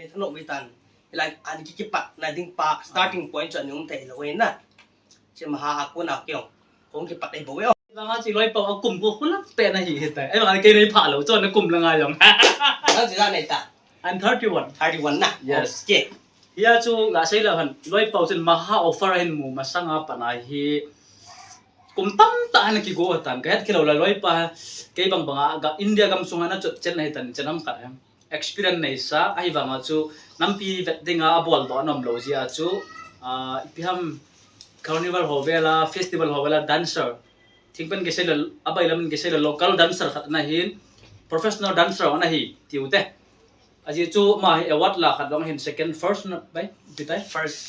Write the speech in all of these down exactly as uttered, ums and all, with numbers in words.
Thanop ve tan. Hilai a kipat na ding pa starting point chu ana um thei lou ve na. Chima ha a kona keu. Kong kipat ei bo ve. Vanga chi loi pa a kum ko khula pe na hi hita. Ei vanga kei nei pha lou chu na kum la nga jong. Na chi la nei ta. I'm thirty-one. Thirty-one na. Yes. Okay. Hia chu ga sei la han loi pa chun maha offer hin mu masanga pa na hi. Kum tam ta han kigo tan ka het kilou la loi pa kei bang banga ga India gam sunga na chot chen na hi tan chen am khat em. Experience nei sa ahi vanga chu nampi vet dinga a bol do nom lou jia chu ah, ipi ham carnival ho vela festival ho vela dancer thingpen ke sei la abai lam ke sei la local dancer khat na hin professional dancer na hi tiu te aji chu ma hi award la khat long hin second first na bai bitai first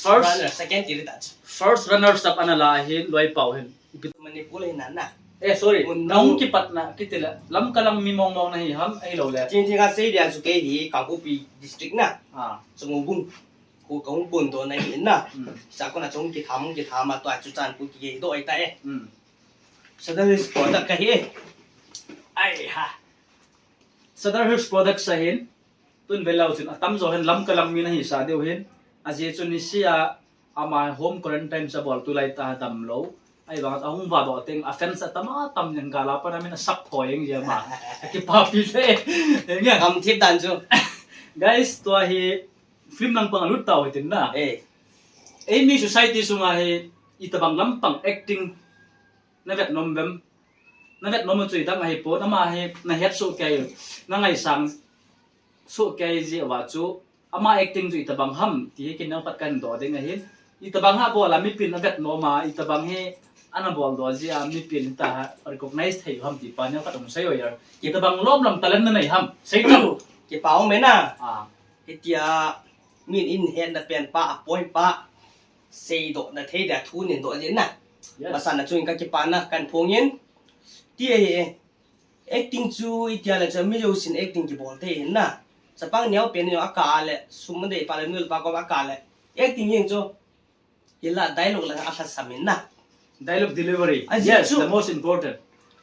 first runner second ti ta first runner sap ana la hin loi pau hin Manipur hi na na. Eh, sorry. Mun nang kipat na, kitila. Lam kalang mi mong mong na hi ham, ahi lo le. Chin chin ka sei dia chu kei hi Kangpokpi district na. Ah. Chungu bung. Ku kong bun do na hi na. Hmm. Sa ko na chung ki tham ki tham a to chu chan ku ki do ai ta eh. Hmm. Sadar Hills product ka hi. Ai ha. Sadar Hills product sa hin. Tun ve lou chun atam jo hin lam kalang mi na hi sa deu hin. Aji chu ni sia ama home quarantine sa bol tu lai ta dam lo. Ai vang a hung va do teng a fans a tam a tam jeng gala pa na min a sap thoi jeng jia ma. Ki pa pi se. Jeng jia. Kam thip dan chu. Guys, tua hi film lang pang lut tau hitin na. Eh. Ei mi society sunga hi itabang lam pang acting na vet nom vem. Na vet nom chu idang ahi po, ama hi na het su kei, na ngai sang su kei ji wa chu. Ama acting chu itabang ham ti hi kin nang pat kan do ding ahin. Itabang ha bola mipin a vet nom a, itabang hi ana bol do ji a mipin ta ha recognize thei ham ti pa nang pat um sai oi yar. Itabang lom lom talent na nei ham. Sai tu. Ki pau me na. Ah. Hitia min in het na pen pa a point pa. Sei do na thei da thu nin do ji na. Yes. Masa na chu in ka ki pa na kan phong in. Ti e. Acting chu itia le chu mi jousen acting kibol thei hin na. Chapang neo pen neo a ka le, sum dei pa le nul pa ko a ka le. Acting jeng chu. Hila dialogue la a lhasam in na. Dialogue delivery. Aji chu. Yes, the most important.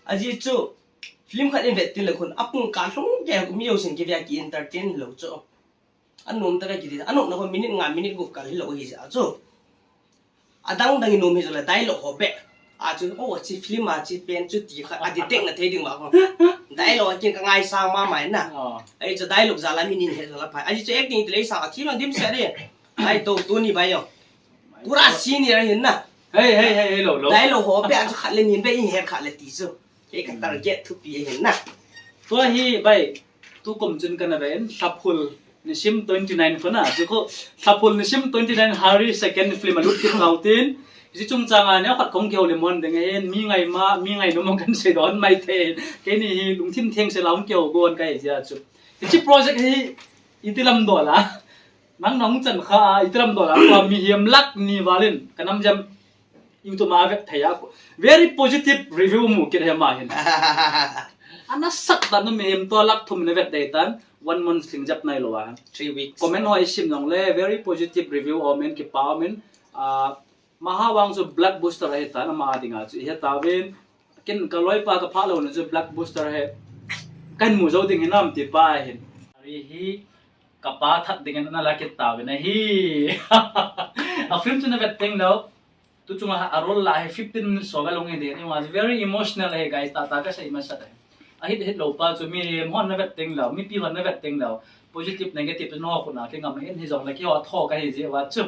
Aji chu. Film khat in vet tin le khun a pung ka lhung ke mi jousen kivia ki entertain lo chu. Anom ta ve kiti, anom na ko minute nga, minute gup kal hi lo hi ja chu. Adang dang in um hi jo la dialogue ho be. A chu, oh, chi film a chi pen chu ti kha, a detect na thei ding ma ko. Dialogue a kin ka ngai sang ma mai na. Ah. Ai chu dialogue ja la min in he jo la phai. Ai chu acting ti le sa a thi lo dim se de. Ai to tu ni bai yo. Pura senior hin na. Hey, hey, hey, hey, lo, lo. Dialogue ho be a chu khat le nin be in he khat le ti chu. Kei ka target thupi ahin na. Tua hi bai, tukum chun kana ve in, Lhaphul nisim twenty nine kona, chu ko Lhaphul nisim twenty nine Hari second film a lut kit kau tin, hiche chungchang a neo khat kong kihoulim hon ding ahin, mi ngai ma, mi ngai nom kan sei don mai thei, keini hi lungthim theng se la hung kihou gon kahi jia chu. Hiche project hi, iti lam dol a, nang na hung chan kha a, iti lam dol a, tua mihem lakh ni val in, ka nam jam, YouTube ma vet thei a ko. Very positive review mu kit he ma hin. Ana sak dan nu mihem to lakh thum na vet dei tan. One month sling jap nai lo a. Three weeks. Comment ho isim jong le very positive review aum in kipa aum in. Ah, maha vang chu blockbuster ahi tan ama dinga chu ihet tauvin. Kin ka loi pa ka pha lo na chu blockbuster he. Kan mu jo ding hinam ti pa hin. Ari hi ka pa that ding in ana la kit tauvin ahi. A film chu na vet teng lo. Tu chunga a role la hi fifteen minutes so ka lung hi de. It was very emotional hi guys. Ta ta ka sei masa de. A hit hit lo pa chu mi hon na vet teng lo, mipi hon na vet teng lo. Positive negative no khu na ke ngam hin hi jong le ki ho tho ka hi je wa chu.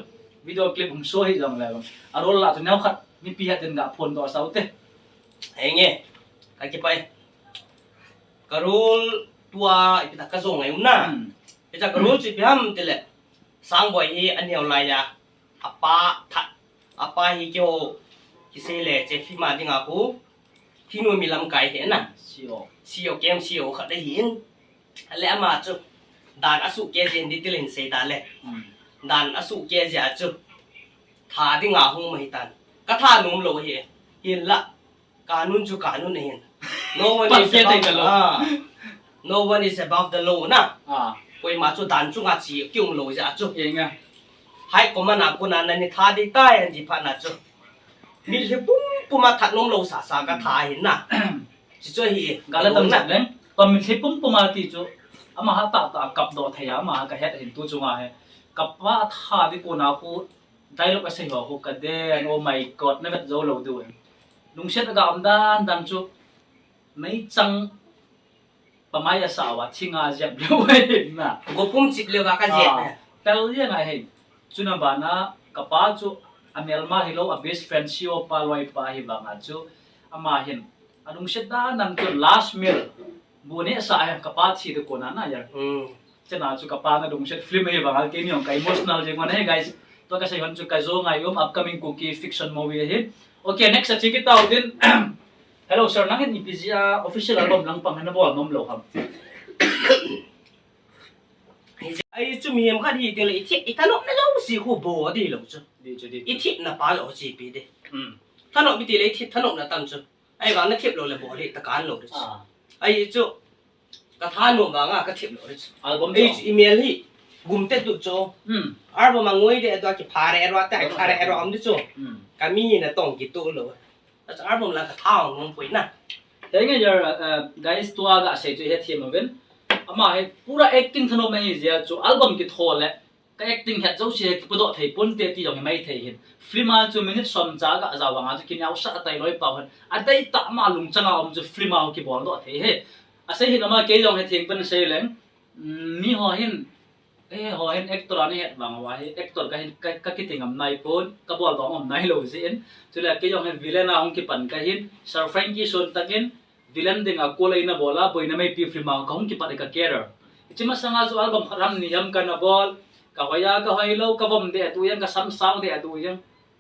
Video clip hung show hi jong le. A role la chu neo khat mipi hat den ga phon do sau te. Henge. Ka ki pai. Ka role tua ipi ta ka jong ngai um na. Hmm. Ipi ta ka role chu ipi ham ti le. Sangboi hi a neo lai a. A pa that. A pa hi keiho kisei le che film a dinga khu. Thinu mi lamkai he na. C E O. C E O kem C E O khat ahi in. Ale ama chu. Dan a suh ke jeng di tilin sei da le. Hmm. Dan a suh ke jia chu. Tha dinga hung ma hi tan. Ka tha nom lo hi. Hin la. Kanun chu kanun ahin. No one is above the law. Ah. No one is above the law na. Ah. Koima chu dan chunga chi kium lo ja chu. Enga. Hai koma na kuna na ni tha di tai an di pha na chu. Mitlhi pum puma that nom lo sa sa ka tha hin na. Chi chu hi. Gala tam na. Leng. Pa mitlhi pum puma ti chu. Ama ha tah tah a kap doh thei a, ama ha ka het hin tu chunga hi. Kapa tha di kona khu dialogue a sei ho khu ka den, oh my God, na vet jou lou diu. Lungset a ga um dan dan chu meichang pamai a sa uva, thinga jep lou ahi na. Gopum chip lou va ka jep. Ah, tel jeng ahi. Chuna bana kapa chu a melma hilou, a best friend C O pa loipa hi vanga chu ama hin a lungset dan dan chu last meal bu neh sa ahi, kapa thi di kona na ya. Hmm. Chena chu kapa na lungset film ahi vanga keini jong ka emotional jeng uva na hi, guys. Tua ka sei hon chu ka jo ngai um upcoming Kuki fiction movie ahi. Okay, next a che kit tau tin. Hello sir, nang hin ipi jeh a official album langpang hin na bol nom lou ham? Ahi chu mihem khat hi teng le i thi, i thanopna jouse khu bol di lou chu. Di chu, di chu. I thepna pa lou chi pi di. Hmm. Thanop mi ti le i thi, thanopna tam chu. Ahi vang na thep lou le bol hi ta kan lou di chu. Ah. Ahi chu ka thanop vanga ka thep lou di chu. Album chu. Ahi chu i mel hi gum te tu chu. Hmm. Album a ngoi de tua ki pha re ro ta, pha re ro am di chu. Hmm. Ka mi na tong kit lou. Achu album lang ka tha nom poi na. Henge ya, uh, guys, tua ga sei chu hethem uvin. Ama hi pura acting thanop mai jeh a chu album kitho le ka acting het jouse hi kipudoh thei ponte ti jong hi mai thei hin. Film a chu minute som cha ga ja vanga chu kineo sa tai loipa hon. A dei tah ma lungchang a um chu film a kibol doh thei hi. A sei hin ama kei jong hethem pen sei leng. Mm, mi ho hin, eh, ho hin actor a ni het vang uva hi, actor ka hin, ka, ka kiti ngam nai pon, ka bol bang um nai lou jeh in. Chule kei jong hin villain a hung kipan ka hin, Sir Frankie Suantak in villain dinga kol eina bol a, Boina Meipi film a ka hung kipat ka career. Hiche masanga chu album khat ham ni ham kana bol, ka hoi a, ka hoi lou, ka vom deh tu jeng, ka sam sao deh tu jeng.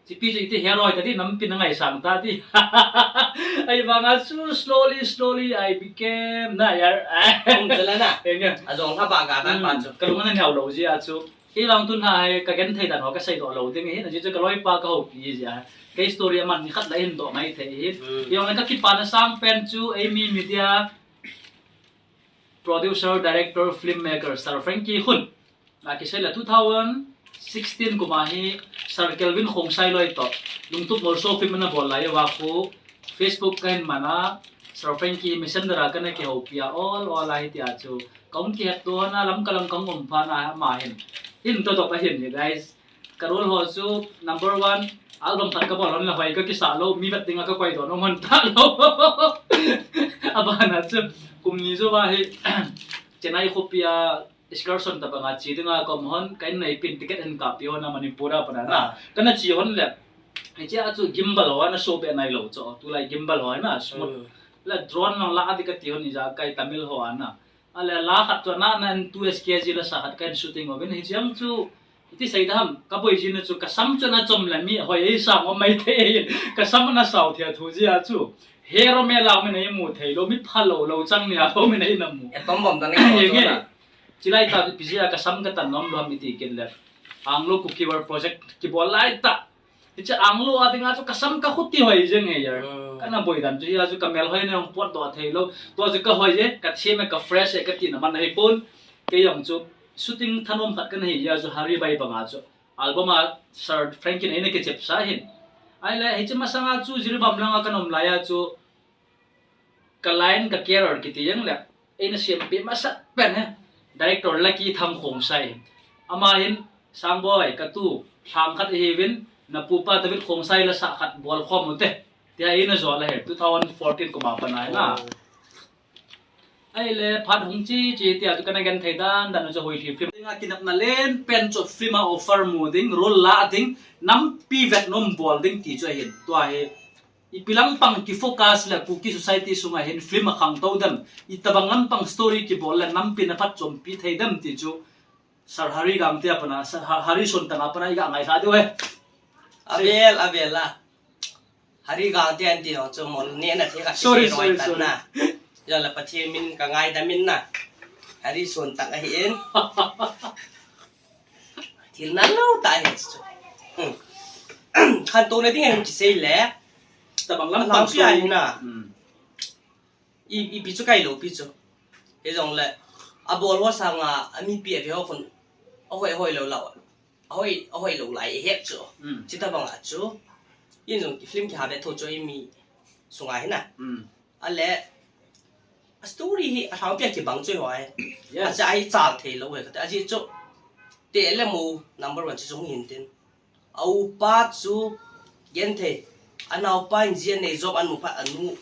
Chipi chu iti hero ta di, nampi na ngaisang ta di. Ahi vanga chu slowly, slowly I became na ya. Um, chala na. Enge. A jong ha ba ga dan pa chu. Hmm, ka lung ana neo lou jeh a chu. Kei vang tun ha hi ka genthei dan ho ka seidoh lou ding ahi, ajeh chu ka loipa ka houpi jeh a. Kei story aman nikhat la hin doh mai thei ahi. Hmm. Jong le ka kipana sang pen chu Eimi Media producer, director, filmmaker, Sir Frankie Hun. A kisei le two thousand sixteen kum a hi Sir Kelvin Khongsai loi toh Lungtup Molso film ana bol lai uva khu Facebook ka hin man a, Sir Frankie Messenger a kana kihoupi a, ol ol a hitia chu ka hung kihetto na, Lamka lang ka hung um phat na ama hin hin to to ka hin ni, guys. Ka role ho chu number one, album khat ka bol hon le hoi ka kisa lou, mi vet dinga ka koi doh nom hon ta lou. Abana chu kum ni jou va hi Chennai khopi a excursion tabang a che dinga ka um hon, ka in neipin ticket hin kappi hon a Manipur a pat a na. Ah. Kana che hon le, hiche a chu gimbal ho ana show be nai lou chu, tulai gimbal ho ana shoot. Hmm. Le drone lang la di kati hon, ijakai Tamil ho ana. Ale la khat chu ana, ana two S K G la sa khat ka in shooting uvin, hiche jong chu iti sei dam, ka boi jing na chu ka sam chu ana chom le mi hoi ei sang um mai thei, ka sam ana sao thei a thu jeh a chu. Hero mel a um in ei mu thei lou, mi phalou, lou chang ni a lou um in ei na mu. E tom bom ta nei ko chu na. Chilai ta ipi jeh a ka sam ka tan nom lou ham iti kit le. Anglo Kuki War project kibol lai ta. Hiche Anglo a dinga chu ka sam ka khuti hoi jeng e ya. Hmm. Kana boi dan chu hia chu ka mel hoi na jong potdoh thei lou. Tua chu ka hoi e, ka them e, ka fresh e, ka tina man ahi pon. Kei jong chu shooting thanom khat kana hi a chu Hari bai banga chu. Album a Sir Frankie in eina kichep sa hin. Ahile, hiche masanga chu Jiribam langa ka um lai a chu ka line, ka career kiti jeng le, eina sempeh masa pen hi director Lucky Thang Khongsai. Ama hin, Sangboi, ka tu, lhang khat ihiuvin, na pupa David Khongsai la sa khat bol khom ute, tia eina jol ahi, two thousand fourteen kum a pat a hi na. Oh. Ahile, phat hung che che tia chu kana genthei dan dan u chu Hoilhi film. Dinga kinepna len pen chu film a offer mu ding, role la ding, nampi vet nom bol ding ti chu ahin. Tua hi, ipi lang pang kifocus le Kuki society sunga hin film a khangtou dem, itobang lam pang story kibol le nampi na phatchompi thei dem ti chu Sir Hari Gangte a pat a, Sir Ha-, Hari Suantak a pat a iga ngailha diu ahi. Avel, avel a. Hari Gangte anti ho chu mol neh na thei ka. Sorry, sorry, sorry. Jong le Pathen min ka ngaidam in na. Hari Suantak ahi in. Thil nal lou tah ahi chu. Hmm. Khantouna ding ahin kisei le. Tabang lam pang story ahi na. Hmm. I, ipi chu kai lou pi chu. Hijongle, abol ho sanga, a mipi ave ho khun, ahoi, ahoi lou lou. Ahoi, ahoi lou lai ahi chu. Hmm. Chuti banga chu. In jong film kiha ve tho chu eimi sunga hi na. Hmm. Ale, A story hi a lhangpi a kibang chu hi. Yes. A cha hi chal thei lou hi kati. A ji chu te le mo number one chu chung hin tin. A upa chu gen thei. A naupa in ji a nei jom a nu pha a nu.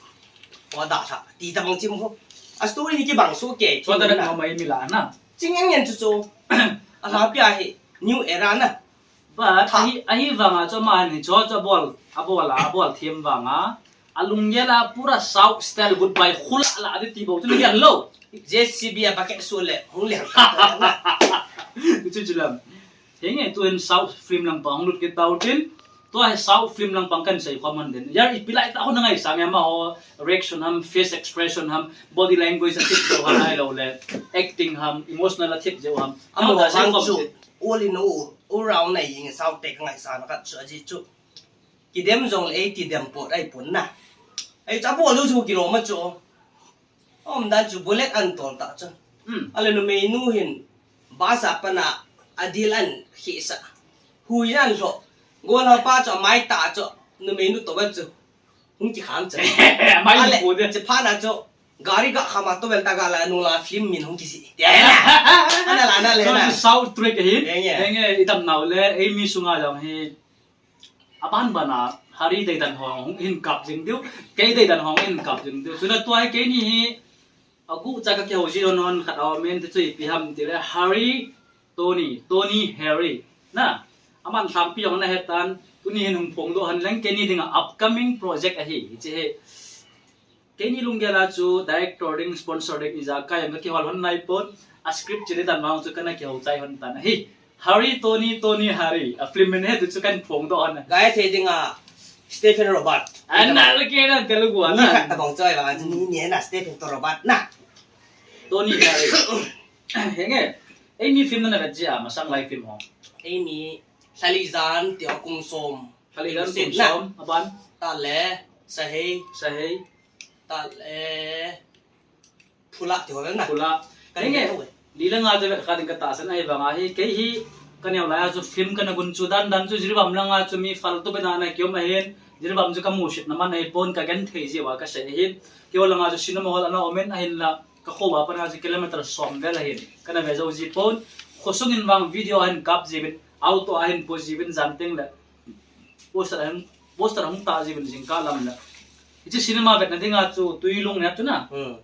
Wa da tha. Ti ta bang chim ho. A story hi kibang su ke. Chua ta na. Mai mi la na. Ching en ngen chu chu. A lhangpi a hi. New era na. But ahi, ahi vanga chu ama hin chu, chu abol, abol a, abol them vanga. A lunggel a pura South style goodbye khula la ati ti bo chu ni lo. J C B a bucket su le, hung le. Chu chu lam. Henge tu hin South film lang pa hung lut ke tau tin. Tu a South film lang pang kan sei khom han den. Yar ipi lai ta ho na ngai sang ama ho reaction ham, face expression ham, body language a thip jo ham ai lo le. Acting ham, emotional a thip jo ham. Ama ho vang chu. All in all, all round nei ing South te ka ngaisang khat chu a ji chu. Kidem jong le ei ti dem pot ai pun na. Ei cha bol lu chu kilom a chu. Om dan chu bullet an tol ta chu. Hmm. Ale numei nu hin bus a pana a dil an khi sa. Hui jan lo. Gol ha pa chu mai ta chu numei nu to ba chu. Hung kikham chu. Mai ale, pu de. Che pha na chu. Gari ga khama to bel ta ga la nu la film min hung kisi. Ana la na le na. South track hi. Henge. Henge, i tam nau le, ei mi sunga jong hi. Aban bana, Hari dei dan hong, hung in kap jing diu. Kei dei dan hong in kap jing diu. Chuna tua hi kei ni hi. Agu cha ka kihou ji hon hon khat a min te chu ipi ham ti le. Hari Tony, Tony Harry. Na, aman lhangpi jong na he tan, tuni hin hung phong do han leng kei ni dinga upcoming project ahi, hiche he. Kei ni lunggel a chu director ding, sponsor ding, ija kai ang ka kihol hon nai pon, a script chili dan mang chu kana kihou chai hon tan ahi. Hari Tony, Tony Hari, a film min he tu chu kan phong do hon. Gai thei dinga Stephen Robert. Ana le ke na Telugu ana. Ni khat ta bang choi ba, ni ni na Stephen to Robert na. Tony Harry. Henge, ei mi film na na vet ji a, masang lai film ho. Ei mi Lhalijan ti a kum som. Lhalijan kum som, aban. Ta le, Sahei. Sahei. Ta le, Phula ti ho na. Phula. Henge, li le nga te vet kha ding ka tahsan ahi vang ahi, kei hi, ka neo lai a chu film kana gun chu dan dan chu Jiribam langa chu mi faltu bena na kiom ahin, Jiribam chu ka musit na man ahi pon ka gen thei ji wa ka sei ahin, kei ho langa chu cinema hall ana omen ahin la, ka kho a pana chu kilometer som vel ahin, kana ve jou ji pon, khosung in vang video ahin kap ji vin, auto ahin po ji vin jan teng le, poster ahin, poster hung ta ji vin jingkah lam le. Hiche cinema vetna dinga chu Tuilung ne chu na. Hmm.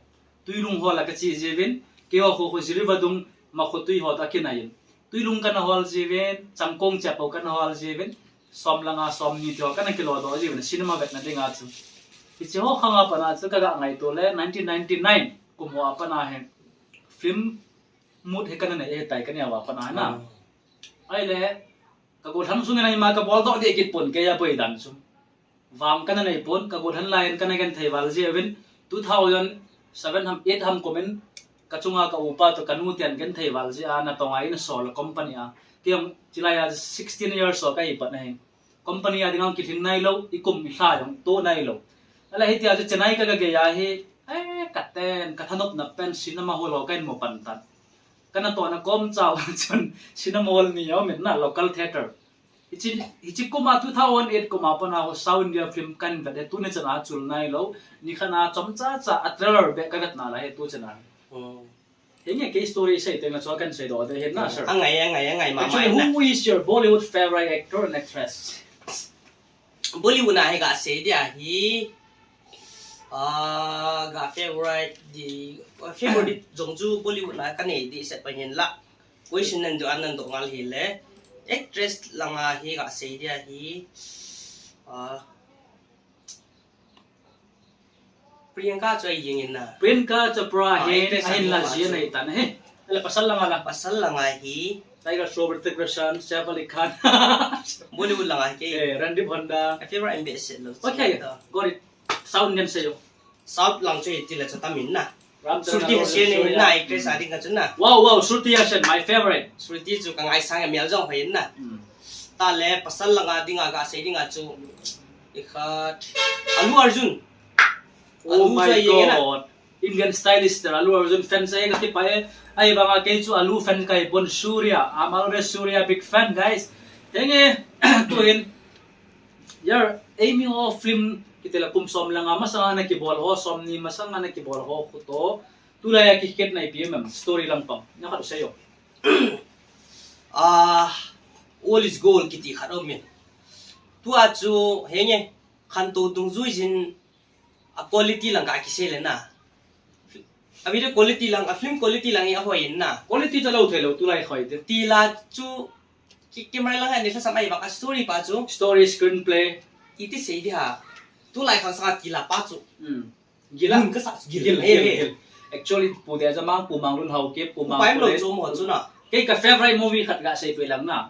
Tuilung hall a ka che ji vin, kei ho kho kho Jiribam dung ma kho tui ho ta kinai in. Tuilung kana hol ji vin, Changkong Chapo kana hol ji vin, som langa som ni ti ho kana kilo do ji vin, cinema vetna dinga chu. Hiche ho khanga pana chu ka ga ngaito le nineteen ninety-nine kum ho a pana hi film mood hi kana nei e tai ka neo a pana na. Hmm. Ahile, ka gollhang sung in a ima ka bol doh deh kit pon kei a boi dan chu. Vang kana nei pon, ka gollhang lai in kana gen thei val ji a vin, two thousand seven ham, eight ham kum in ka chunga ka upa to ka nu ten gen thei val ji a, na tonga in a sol a company a. Kei jong chilai a sixteen years so ka hi pat na hin. Company a dinga kilhing nai lou, i kum i lha jong to nai lou. Ala hitia chu Chennai ka ga gei a hi, eh, ka ten, ka thanopna pen cinema hall ho ka in mo pan tan. Kana tona kom chau chun cinema hall ni a um in na local theater. Hiche, hiche kum a two thousand eight kum a pana ho South India film kan vet e, tuni chan a chul nai lou, ni khat a chomcha cha a trailer beh ka vet na la he tu chan a. Hmm. Henge kei story sei teng a chu kan sei doh de hin na, sir. Angai, angai, angai, mama. Actually, who is your Bollywood favorite actor and actress? Bollywood a hi ga sei dia hi, ah, ga favorite di, ah, favorite jong chu Bollywood a ka nei di set pa hin la. Question nan do an nan do ngal hi le. Actress langa hi ga sei dia hi, ah, Priyanka chu ahi jeng in na. Priyanka Chopra hin, actress ahin la ji a nei tan he. Ala pasal langa la. Pasal langa hi. Tiger Shroff, Hrithik Roshan, Saif Ali Khan. Bollywood langa hi kei. Eh, Randeep Hooda. A favorite in best lou. Okay, got it. South Indian sei o. South lang chu iti la chu tam in na. Shruti Hassan in na, actress a ding ka chu na. Wow, wow, Shruti Hassan, my favorite. Shruti chu ka ngaisang a mel jong hoi in na. Hmm. Ta le pasal langa dinga ka sei dinga chu. Ikhat. Allu Arjun. Oh my God. Indian style star Allu Arjun fan sa e ka ti pa e. Ahi vanga kei chu Allu fan ka hi pon Surya. I'm always Surya big fan, guys. Henge, tu hin. Yar, ei mi ho film Itela kum som le nga masanga nakibol ho, som ni masanga nakibol ho khu toh, tulai a kikhetna ipi em em, story lang pang. Na khat seiyo. Ah, all is gold kiti khat um in. Tua chu, henge, khantou dungjui jin a quality lang ka kisei le na. A video quality lang, a film quality lang i a hoi in na. Quality chu lou thei lou, tulai hoi te. Tila chu, ki, camera lang a ni sa samai bak a story pa chu. Story, screenplay. Iti sei di ha. Tulai khang sanga tila pa chu. Hmm. Gila. Mun ka sa gil. Gil, Eh, gil, eh. gil. Actually, Pu Dejamang, Pu Manglun Haokip, Pu Pu Mang Paim lo Pule. Chu mo chu na. Kei ka favorite movie khat ga sei pe lang na.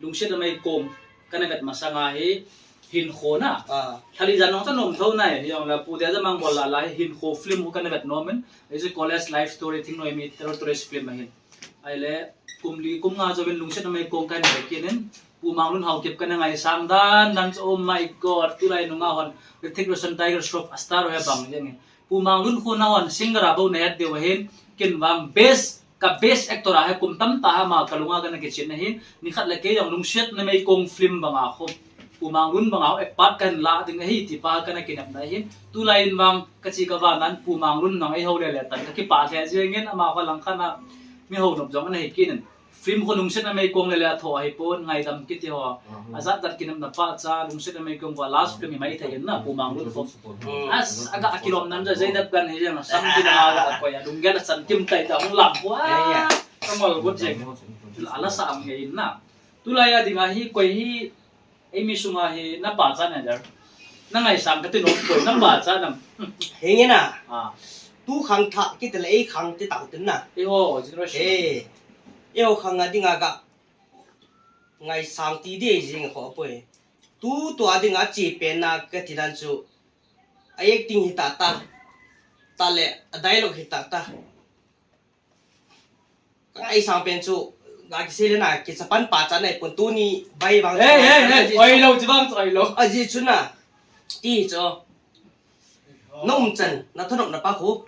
Lungset a meikong, kana vet masanga hi, hinkho na. Ah. Thali jan nong cha nom tho nai, jong la Pu Dejamang bol la la hi, hinkho film u kana vet nom in. Is a college life story thing noi mi terror tourist film ahin. Ahile, kum li, kum nga jouvin Lungset a meikong kana vet kit in. Pu Manglun Haokip kana ngaisang dan, dan chu, oh my God, tulai nunga hon. Hrithik Roshan Tiger Shroff a star u hi bang jeng in. Pu Manglun khu na hon, singer a bou na het diu ahin. Ken vang best, ka best actor a hi kum tam tah a ama ka lunga kana kichen ahin. Ni khat le kei jong Lungset na meikong film banga khu. Pu Manglun banga khu ek part kahin la ding ahi ti pa kana kinepna ahin. Tulai in vang ka chi ka van nan Pu Manglun nang ei ho le le tan ka kipah lheh jeng in ama khu lang khat na mi ho nop jong ana hi kit in. Film khu Lungset a meikong le le a tho ahi pon, Ngaidam kiti ho. Mhm. A jat jat kinepna pa cha, Lungset a meikong khu a last film hi mai thei in na, Pu Manglun khu. Mm. As, aga kilom nan ja, Jai Devgan hi jeng, sam ki na aga koi a, lunggel a chan kim tai ta, hung lam khu, ah, Yeah, yeah. ka mol gut jeng. A la sa am ngei in na. Tulai a dinga hi, koi hi, ei mi sunga hi, na pachat na der. Na ngaisang kati nom koi, na pachat nam. Henge na. Ah. Tu khang tha, kiti le ei khang ti tau tin na. Ei ho, generation. Eh. Ei ho khang a dinga ga. Ngaisang ti di jing kho poi. Tu tua dinga chi pen na kati dan chu. A acting hi ta ta. Ta le, a dialogue hi ta ta. Ka ngaisang pen chu, ga kisei le na, kichapan pachat na pon tuni, bai bang. Hey, hey, hey, oi lo, chi bang, oi lo. Aji chu na. Ti chu. Na um chan, na thanop na pa khu.